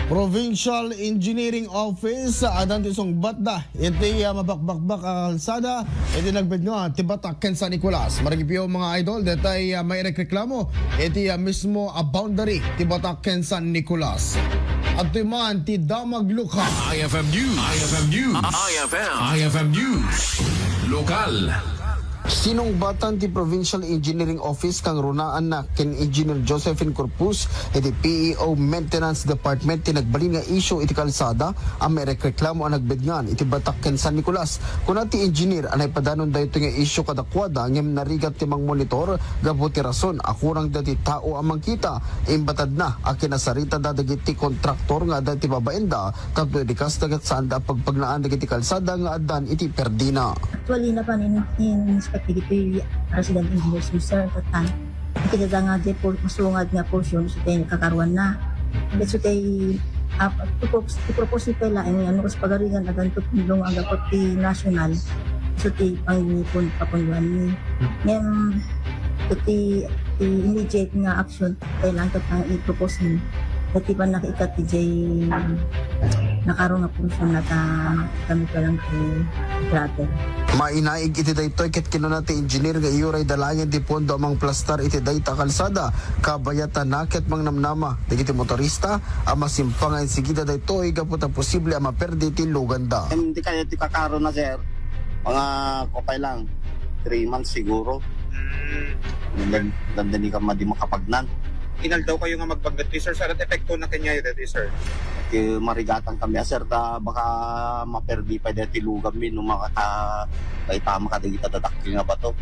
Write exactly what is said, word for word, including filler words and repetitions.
Provincial Engineering Office, addan ti sungbatda iti, ah, mabakbakbak a kalsada iti nagbedngan ti Batac ken San Nicolas. Marigipyo, mga idol, detay, ah, mairekreklamo iti, ah, mismo a boundary ti Batac ken San Nicolas. Adtoy man ti damag lokal. I F M News. I F M News. I F M. I F M News. Lokal. Sinungbatan ti Provincial Engineering Office kangrunaanna ken Engineer Josephine Corpus iti P E O Maintenance Department ti nagbalin nga isyu iti kalsada a mairekreklamo a nagbedngan iti Batac ken San Nicolas. Kuna ti engineer a naipadanon daytoy nga isyu kadakuada ngem narigat ti mangmonitor gapu ti rason a kurang dagiti tao a mangkita. Imbatadna a kinasaritada dagiti kontraktor nga adda iti babaenda tapno idi kasta ket saanda a pagpagnaan dagiti kalsada nga addan iti perdina. Actually, napan in, in inspect dagiti resident engineers, sir, ket tan, nakita nga di por-, masungad nga portion, so tayo kakaruan na. Ket so tayo, ah, ipropose, ipropose tayo laeng nga, ano, kas pagaringan, aganto pundo nga agapot ti national, so tayo pangipon, papunduan ni. Ngem, iti, iti immediate nga action, kailangan ket nga i-propose ni. Dati pa nakaikat ti jay nakaro nga portion na ta kami pa lang ti gravel. Mainaig iti daytoy ket kinuna ti engineer nga iyuray da laengen ti pondo a mangplastar iti dayta a kalsada, kabayatan na ket mangnamnama dagiti motorista a masimpang nga insigida daytoy gapu ta posible a maperdi ti luganda. Hindi kaya ti kakaro na, sir. Mga kupay lang, three months siguro. Mm. Dandan, dandan ka madi makapagnan. Inaldaw kayo nga magbanggat, sir. Saan at epekto na kanya yun, sir? Ti marigatan kami, ah, sir, ta baka maperdi pa deti lugam mi no makata, kay tama ka dagita dadakkel nga bato.